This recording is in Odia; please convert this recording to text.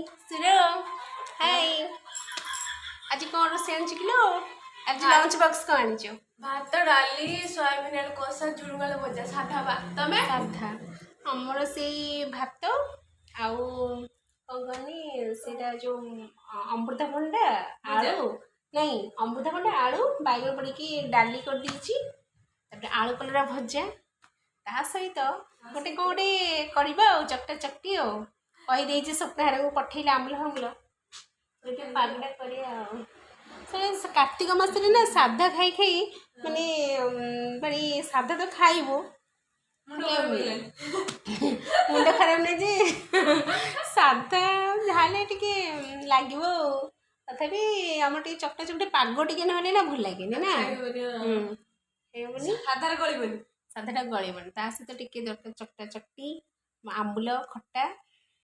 ସୁର, ହାଇ। ଆଜି କ'ଣ ରୋଷେଇ ଆଣିଛୁ କିଲୋ? ଆଜି ଲଞ୍ଚ ବକ୍ସ କ'ଣ ଆଣିଛୁ? ଭାତ, ଡାଲି, ସୋୟାବିନ ଆଳୁ କଷା, ଝୁଡୁଙ୍ଗ ଆଳୁ ଭଜା। ସାଧା ବା। ତମେ? ସାଧା। ଆମର ସେଇ ଭାତ ଆଉ କ'ଣ କହନି ସେଇଟା, ଯେଉଁ ଅମୃତଭଣ୍ଡା ଆଳୁ, ନାଇଁ, ଅମୃତଭଣ୍ଡା, ଆଳୁ, ବାଇଗଣ ପଡ଼ିକି ଡାଲି କରିଦେଇଛି। ତାପରେ ଆଳୁ କଲରା ଭଜା, ତା ସହିତ ଗୋଟେ କ'ଣ ଗୋଟେ କରିବା ଆଉ ଚକଟା ଚକଟି। ଆଉ କହିଦେଇଛି ସ୍ୱପ୍ନାହାରକୁ, ପଠେଇଲେ ଆମ୍ବୁଲ ଫାମ୍ବୁଲ, ଗୋଟେ ପାଗଟା କରିବା। ଆଉ ସେ କାର୍ତ୍ତିକ ମାସରେ ନା ସାଧା ଖାଇ ଖାଇ ମାନେ ସାଧା ତ ଖାଇବୁ, ମୁଣ୍ଡ ଖରାପ ହେଇଗଲାଣି। ମୁଣ୍ଡ ଖରାପ ନାହିଁ ଯେ, ସାଧା ଯାହାହେଲେ ଟିକେ ଲାଗିବ। ଆଉ ତଥାପି ଆମର ଟିକେ ଚକଟା ଚକଟି ପାଗ ଟିକେ ନହେଲେ ନା ଭଲ ଲାଗେନି ନା। ଖାଇବନି, ହଁ। ଖାଇହବନି। ସାଧାରେ ଗଳିବନି। ସାଧାଟା ଗଳିବନି। ତା ସହିତ ଟିକେ ଦରକାର ଚକଟା ଚକଟି, ଆମ୍ବୁଲ ଖଟା।